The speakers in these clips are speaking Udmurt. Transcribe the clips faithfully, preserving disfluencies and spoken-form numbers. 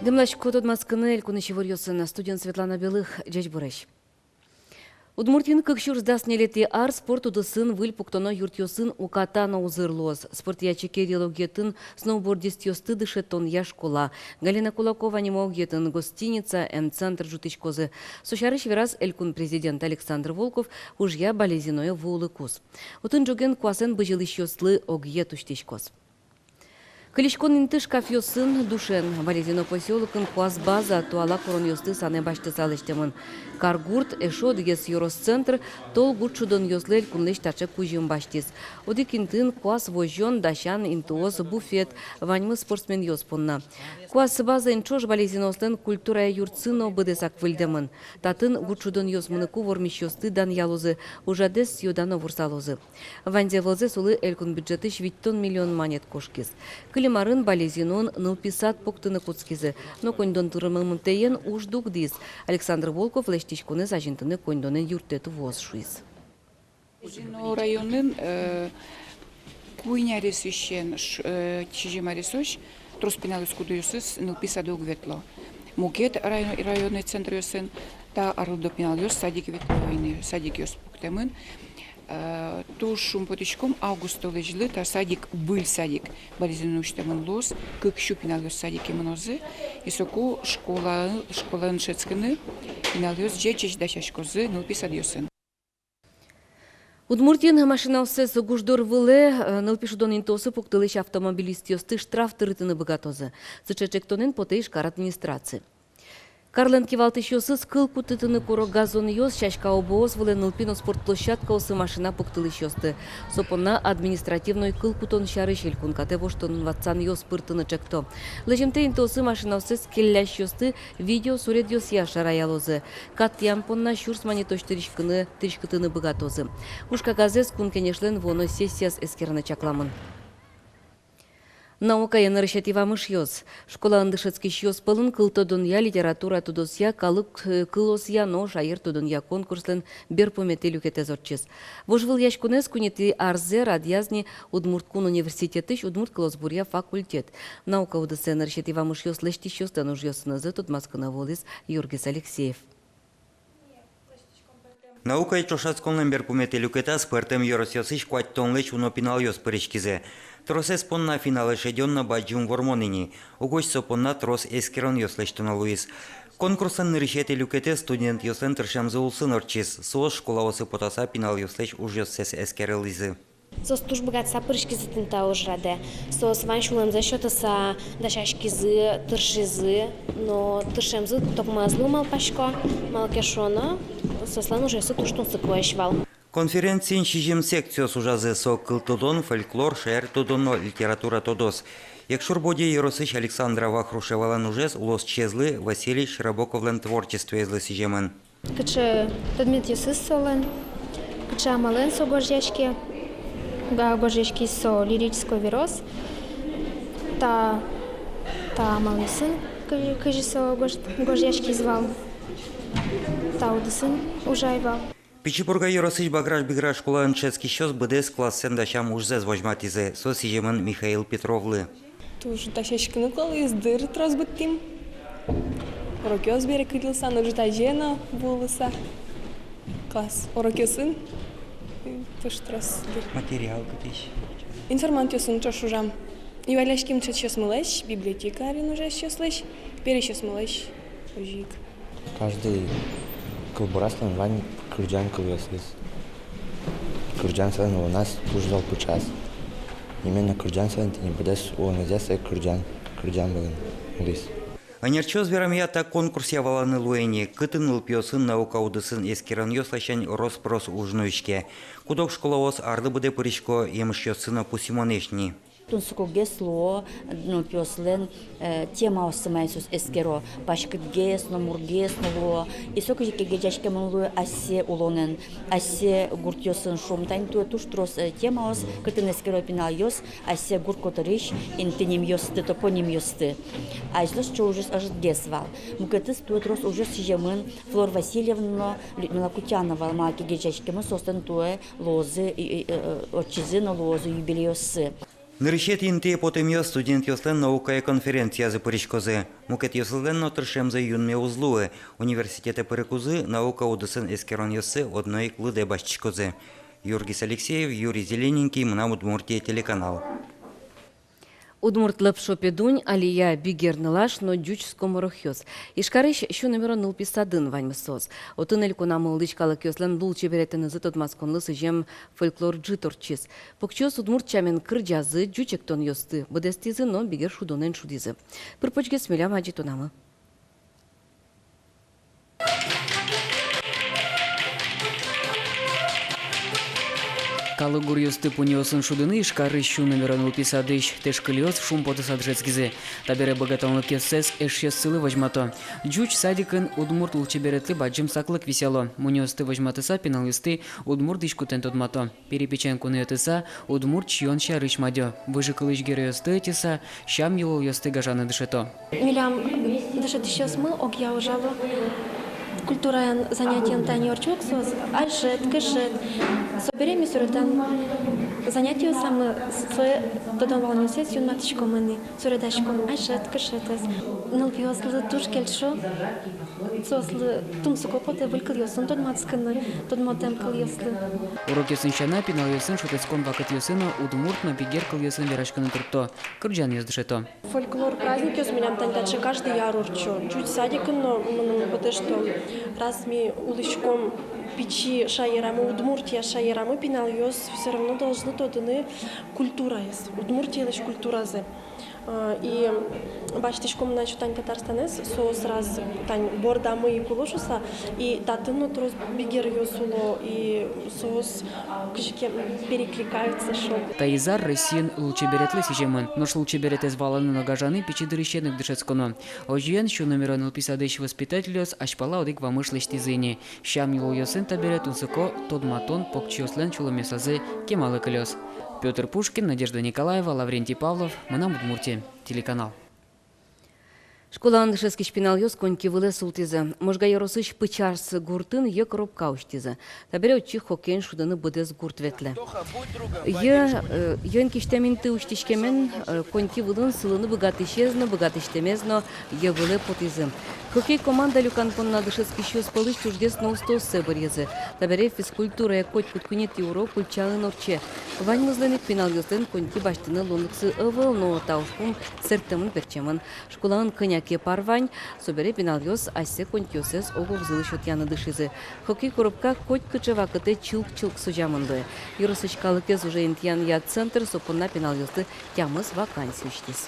Дэмласько тодматскыны элькунысь иворъёсын. Студиын Светлана Белых. Ӟечбуресь! Удмуртиын кык сюрс дас ньылетӥ ар спорт удысын выль пуктоно юртъёсын уката но узыр луоз. Спортъя чекеръёс огъетын сноубордистъёсты дышетонъя школа, Галина Кулакова нимо огъетын гостиница, эм-центр ӝутӥськозы. Со сярысь вераз элькун президент Александр Волков ужъя Балезиное вуылыкуз. Отын ӝоген куасэн бызьылӥсьёслы огъет усьтӥськоз. Кылиськон инты шкафъёсын, душен. Балезино посёлокын куас база туала куронъёсты санэ басьтыса лэсьтэмын. Каргурт, эшшо одӥгез ёрос центр тол гурт шудонъёслы элькунлэсь таӵе кузьым басьтӥз. Одӥг интыын куас возён, дасян интыос, буфет — ваньмыз спортсменъёс понна. Куас базаен ӵош Балезиноослэн культурая юртсы но быдэсак выльдэмын. Татын гурт шудонъёс мыныку вормисьёсты данъялозы, ужрадэз сӥё-дано ворсалозы. Ваньзэ вылзэ солы элькун бюджетысь витьтон миллион манет кошкиз. Кылем арын Балезиноын нылпи сад пуктыны кутскизы, но коньдон тырмымтэен уж дугдӥз. Александр Волков лэсьтӥськонэз азинтыны коньдонэн юрттэт вуоз, шуиз. Балезино районын, э, куинь аресысен, ш-, э, сизьым аресозь трос пиналъёс, кудъёсыз нылпи садэ уг ветло. Мукет район, районной центръёсын та арлыдо пиналъёс садике ветло ини, садикъёс пуктэмын. Э, туж шумпотӥськом, август толэзьлы та садик, выль садик Балезиноын усьтэмын луоз, кык сю пиналъёс садике мынозы. И соку школа, школаын дышетскыны пиналъёс ӟеч-ӟеч дасяськозы нылпи садъёсын. Удмуртиын машинаоссэс гуждор вылэ, э, нылпи шудон интыосы пуктылӥсь автомобилистъёсты штраф тырытыны быгатозы. Сыӵе ӵектонэн потэ Ижкар администраци. Карлэн кивалтӥсьёсыз кыл кутытыны куро газонъёс, сяська обоос вылэ, нылпи но спорт площадкаосы машина пуктылӥсьёсты. Со понна административной кыл кутон сярысь элькун катэ воштон-ватсанъёс пыртыны ӵекто. Лэземтэ интыосы машинаоссэс келлясьёсты видеосуредъёсъя шараялозы. Кат тӥям понна сюрс манетозь тырыськыны, тырыськытыны быгатозы. Уж кагазэз Кун Кенешлэн вуоно сессияз эскерыны чакламын. Наукае нырысетӥ вамышъёс. Школаын дышетскисьёс пӧлын кылтодонъя, литература тодосъя, калык, э, кылосъя но шаертодонъя конкурслэн берпуметӥ люкетэз ортчиз. Вожвылъяськонэз куинетӥ арзэ радъяз ни Удмурт кун университетысь удмурт кылосбуръя факультет. Наука удысэ нырысетӥ вамышъёс лэсьтӥсьёслэн ужъёсынызы тодматскыны вуылӥз Юргис Алексеев. Наукая ӵошатсконлэн берпуметӥ люкетаз пӧртэм ёросъёсысь куатьтонлэсь уно пиналъёс пыриськизы. Тросэз понна финалэ шедён но бадӟым вормон ини. Угось со понна трос эскеронъёс лэсьтоно луиз. Конкурслэн нырысетӥ люкетэз студентъёслэн тыршемзы улсын ортчиз. Соос школаосы потаса пиналъёслэсь ужъёссэс эскерылӥзы. Соос туж быгатыса пыриськизы тӥни та ужрадэ. Соос вань сюлэмзэс сётыса дасяськизы, тыршизы, но тыршемзы токмазлы, малпасько, малы ке шуоно соослэн ужъёссы туж тунсыкоесь вал. Конференциын сизьым секциос ужазы: со кылтодон, фольклор, шаертодон но литература тодос. Якшур-Бӧдья ёросысь Александра Вахрушевалэн ужез улосчиезлы Василий Широбоковлэн творчествоезлы сӥземын. Кыӵе предметъёсыз солэн, кыӵе амалэн со гожъяське, га-, гожъяськиз со лирической верос. Та, та амалъёсын кы-, кызьы со гож-, гожъяськиз вал, та удысын ужай вал. Пичи Пурга ёросысь Баграш-Бигра школаын дышетскисьёс быдэс классэн дасям ужзэс возьматӥзы. Со сӥземын Михаил Петровлы. Туж дасяськыны кулэ луиз, дыр трос быдтӥм. Урокъёс бере кылдылыса но, ӝытазе но вуылыса. Класс урокъёсын туж трос дыр. Материал кытысь? Информантъёсын ӵош ужам. Юалляським дышетӥсьёсмылэсь, библиотекарын ужасьёслэсь, пересьёсмылэсь. Озьы ик. Каждый кылбураслэн вань кырӟан кылъёсыз. Кырӟан солэн улоназ туж зол пыӵаз. Именно кырӟан солэн тӥни быдэс улонэзъя сое кырӟан, кырӟан вылын улӥз. Ӧнерчиос верамъя, та конкурсъя валаны луэ ини, кытын нылпиосын наука удысын эскеронъёс ласянь рос-прос уж нуиське. Куд-ог школаос арлы быдэ пырисько емышъёссы но пусйымонэсь ни. Тунсыкогес луо нылпиослэн, э, темаоссы, мае соос эскеро, паськытгес но, мургес но луо. И со кызьы ке герӟаськемын луэ асьсэ улонэн, асьсэ гуртъёсын, шуом. Тани туэ туж трос, э, темаос, кытын эскеро пиналъёс асьсэ гурт котырысь интынимъёсты, топонимъёсты. Азьло сыӵе ужъёс ӧжытгес вал. Мукетыз туэ трос ужъёс сӥземын Флор Васильевна но Людмила Кутяновалы, малы ке герӟаськемын соослэн туэ луозы, и, и, э, ортчизы но луозы юбилейёссы. Нырысетӥ интые потэмъёс студентъёслэн наукая конференциязы пыриськозы. Мукетъёсызлэн но тыршемзы юнме уз луы. Университетэ пырыкузы наука удысын эскеронъёссы одно ик лыдэ басьтӥськозы. Юргис Алексеев, Юрий Зелененький, «Мынам Удмуртие» телеканал. Удмурт лопшо педунь, алия, бигер нылаш но ӟуч скоморохъёс. Ижкарысь сю номеро нылпи садын ваньмыз соос. Отын элькунамы улӥсь калыкъёслэн лулчеберетэнызы тодматсконлы сӥзем фольклор ӝыт ортчиз. Покчиос удмурт сямен кырӟазы, ӟуч эктонъёсты быдэстӥзы но бигер шудонэн шудӥзы. Пыр-почгес милям адӟытонамы. Калык гуръёсты пуньыосын шудыны Ижкарысь сю номеро нылпи садысь тэшкыльёс шумпотыса дышетскизы. Табере быгатонлыкъёссэс эшъёссылы возьмато. Ӟуч садикын удмурт лулчеберетлы бадӟым саклык висъяло. Мунёосты возьматыса, пиналъёсты удмурт дӥськутэн тодмато. Перепечен куноятыса, удмурт сиён сярысь мадё. Выжыкылысь геройёсты ӧтьыса, сям-йылолъёсты гажаны дышето. Милям дышетӥсьёсмы огъя ужало. Культураен занятиен тани ортчо ук соос, айшет, кышет. Собере ми суредам занятиосамы, сое тодон-валанъёссэс юнматӥськом ини. Суредаськом айшет, кышетэз. Нылпиослы туж кельшо. Соослы тунсыко потэ выль кылъёсын тодматскыны, тодмотэм кылъёслы. Урокъёсын сяна, пиналъёсын шутэтскон вакытъёсы но удмурт но бигер кылъёсын вераськыны туртто, кырӟанъёс дышето. Фольклор праздникъёс милям тани таӵе каждый ар ортчо. Ӟуч садикын но мыным потэ, что раз ми улӥськом пичи шаерамы, Удмуртия шаерамы, пиналъёс всё равно должны тодыны культураез, Удмуртиялэсь культуразэ. А, и басьтӥськом на ещё тани Татарстанэз, соос раз тани бордамы ик уло шуса, и татын но трос бигеръёс уло, и соос кызьы ке перекликаются, шо. Таиз ар Россиын лулчеберетлы сӥземын, нош лулчеберетэз валаны но гажаны пичи дырысен ик дышетсконо. Озьыен, сю номеро нылпи садысь воспитательёс азьпала одӥг вамыш лэсьтӥзы ини. Сям-йылолъёсын табере тунсыко тодматон покчиослэн сюлэмъёсазы кемалы кылёз. Пётр Пушкин, Надежда Николаева, Лаврентий Павлов, «Мынам Удмуртие» телеканал. Школаын дышетскись пиналъёс коньки вылэ султӥзы. Можга ёросысь Пычарс гуртын йӧ коробка усьтӥзы. Табере отчы хоккеен шудыны быдэс гурт ветлэ. Йӧ, э, йӧн кисьтэм инты усьтӥськемен, э, коньки вылын сылыны быгатӥсез но, быгатӥсьтэмез но йӧ вылэ потӥзы. Хоккей команда люкан понна дышетскисьёс пӧлысь тужгес но устооссэ быръизы. Табере физкультурая котькуд куинетӥ урок ульчаын ортче. Ваньмызлэн ик пиналъёслэн коньки басьтыны луонлыксы ӧвӧл, но та ужпум сэрттэмын-пертчемын. Школаын кӧня ке пар вань, собере пиналъёс асьсэ конькиоссэс ог-огзылы сётъяны дышизы. Хоккей коробка котькыӵе вакытэ чылк-чылк сузямын луэ. Ёросысь калыкез уже интыянъя центр со понна пиналъёслы тямыс ваканси усьтӥз.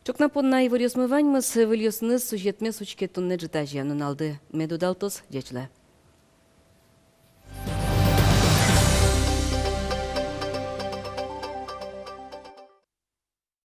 Ӵукна понна иворъёсмы ваньмыз, выльёсыныз сюжетмес учке туннэ ӝытазе. Нуналды мед удалтоз, ӟеч луэ.